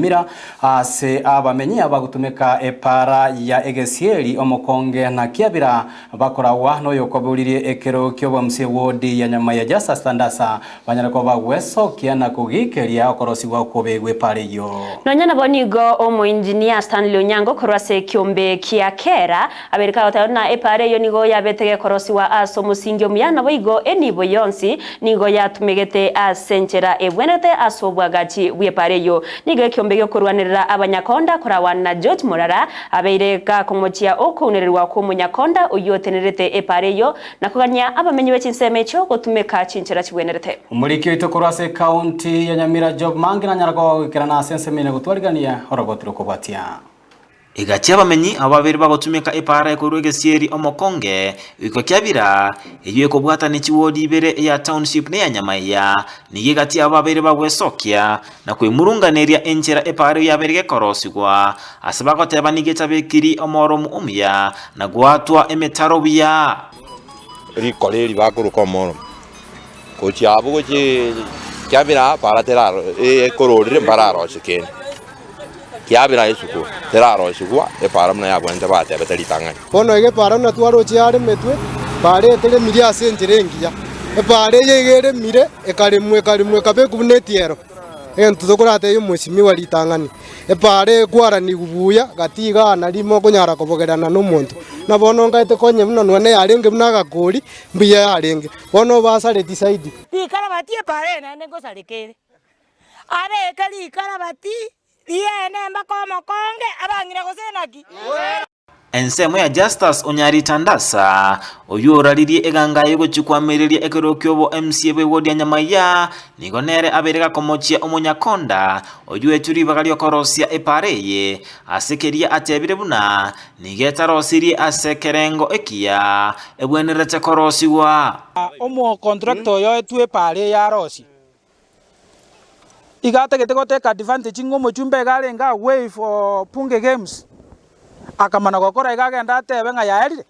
Nyamira ase abamenyi abagotumeka epaara ya Egesieri omokonge na Kiabira bakoragwa noyokoboririe ekero ki'obwamusi ewodi ya Nyamaiya Justus Tandasa banyare koba bagwesokia na kogikeria okorosigwa okobe gw'epaara eyio. Nonya nabo nigo omoinjinia Stanley Onyango korwa ase ekiombe kia Kera abeire kagoteba buna epaara eyio nigo yabete gekorosigwa ase omosingi omuya naboigo enibo yonsi nigo yatumegete ase enchera ebwenerete ase obwagachi bw'epaara eyio. Nigo ekiombe giokorwanerera abanyakonda koragwa na George Morara abeire gakomochia okounererwa kw'omonyakonda oyio otenerete epaara eyio na kogania abamenyi be chinsemo echio gotumeka chinchera chibwenerete. Omoriki oito korwa ase ekaunti ya Nyamira Job Mangi nanyara goikerana ase ensemo eye na gotwarigania oroboti rokobwatia. Egachia abamenyi abo babere bagotumeka epaara ekorwa egesieri omokonge goika Kiabira, eyio ekobwata ne chiwodi ibere eya Township na eya Nyamaiya, nigo egati abo babere bagwesokia na kwemurunganeria enchera epaara eyio yabeire gekorosigwa, ase bagoteba nigo etabekiri omooromu omuya na goatwa emetaro buya. Rikora eri bakoroka omoromu, gochia abwo gochia Kiabira para teraro ekororire mbararosie kende. Kiabera isiko terarosigwa epaara buna yabwenerete batebete ritang'ani. Bono iga epaara buna twaroche yaremetwe, epaara eye teremirie ase enchera engiya. Epaara eye iga eremire, ekaremwa ekaremwa ekabekwa buna etiero. Egento tokoratebie omwesimigwa ritang'ani, epaara eye ekwaranigwe buya, gati igaa nari mokonyara kobogerana na omonto. Buna bono nkaete konya buna nonya yarenge buna agakori, mbuya yarenge. Bono obasareti zaidi. Rikarabati epaara eye naende ngosareka ere. Abeke rikarabati ri'ene mpaka omokonge, abang'ina gose naki? Ensemo ya Justus Onyari Tandasa, oyio oraririe eganga y'ogochia koamereria ekero ki'obo MCA bw'ewodi ya Nyamaiya, nigo nere abeire gakomochia omonyakonda oyio oetwe ribaga ri'okorosia epaara eye, ase keria atebire buna nigo etarosirie ase ekerengo ekiya ebwenerete korosigwa. Omocontractor oyo oetwe epaara eye arosie, Iga atagete gotake advantage ng'a omochumba iga arenge away for bunge games, akamana gokora iga agende atebe ng'a yaerire.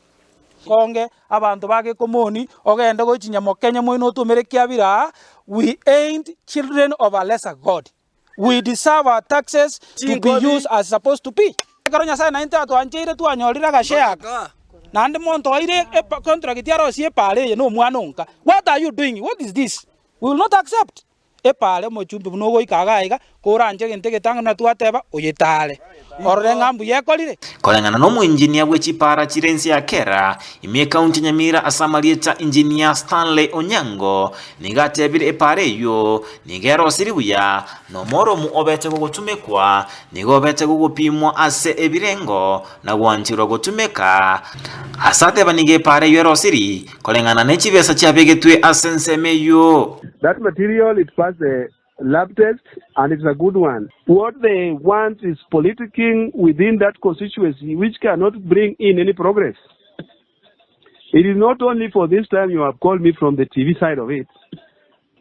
Konge abanto ba Gekomoni ogende gochia Nyamokenye moino otomere kiabire aa, we ain't children of a lesser God, we deserve our taxes to be used as supposed to be. Ekero Nyasae naintwe atwancheire twanyorire agashare aka, naende monto oire epa contract arosie epaara eye na omwana onka, what are you doing, what is this? We will not accept. Epaare omochumbi buna ogoika iga aiga, koranche egento egetang'ani buna twateba, oyetaare, orore ng'a mbuya ekorire. Koreng'ana nomoengineer bwe chipaara chire ense ya Kera, ime ekaunti ya Nyamira ase amarieta Engineer Stanley Onyango, nigo atebire epaara eyio nigo erosiri buya na omoromu obete gogotumekwa nigo obete gogopimwa ase ebirengo na gwancherwa gotumeka ase ateba nigo epaara eyio erosiri Koreng'ana ne chibesa chiabegetwe ase ensemo eyio. That material it passed the lab test and it's a good one. What they want is politicking within that constituency which cannot bring in any progress. It is not only for this time you have called me from the TV side of it.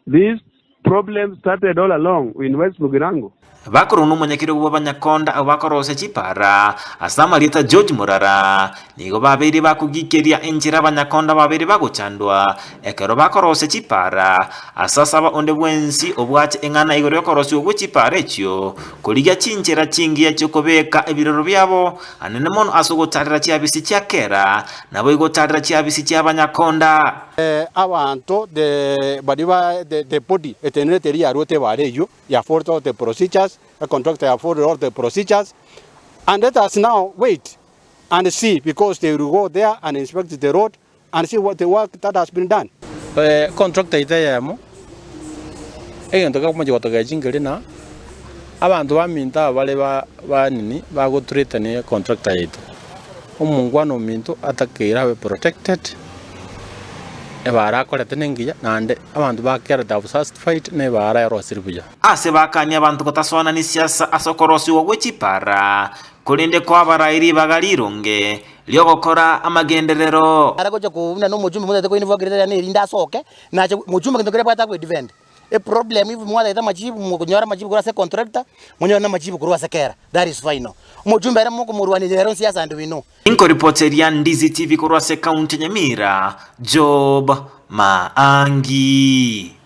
This problem started all along in West Mugirango. Bakorwa nomonyakerogo bw'abanyakonda abwo bakorosia chipara ase amarieta George Murara, nigo babeire bakogikeria enchera abanyakonda babeire bagochandwa ekero bakorosia chipara, ase asaba onde bwensi obwate eng'ana igoro y'okorosigwa gwe chipara echio, korigia chinchera chingiya chi'okobeka ebirero biabo anene mono ase ogotarera chiabisi chia kera, naboigo gotarera chiabisi chi'abanyakonda. Abanto the baria ba the the body etenerete eria yaruete ebara eyio ya followed all the procedures, a contractor ya followed all the procedures and let us now wait and see because they will go there and inspect the road and see what the work that has been done. Contractor yaito eyemo, egento gekomochia gotogecha chinkeri na abanto baminto aba bare ba ba nini bagothreaten contractor yaito. Omongwana ominto atakeire abe protected, ebara akorete nengiya naende abanto ba kera they have satisfied na ebara erosire buya. Ase bakania abanto gotasoanani siasa ase okorosigwa gwe chipara, korende koabarae ribaga rironge ri'ogokora amagenderero. Are gocha kobuna na omochumbe motagete koinvoke rieta riane erinde asoke, nache mochumbe gento keria abwate agoedefend. Eproblem if mwatagete amachibu mokonyora amachibu korwa ase econtractor, monyore na amachibu korwa ase kera, that is final. Omochumbe ere mokomorwania ere onsi ase and we know. Inkoripoteria Ndizi TV korwa ase ekaunti ya Nyamira, Job Maangi.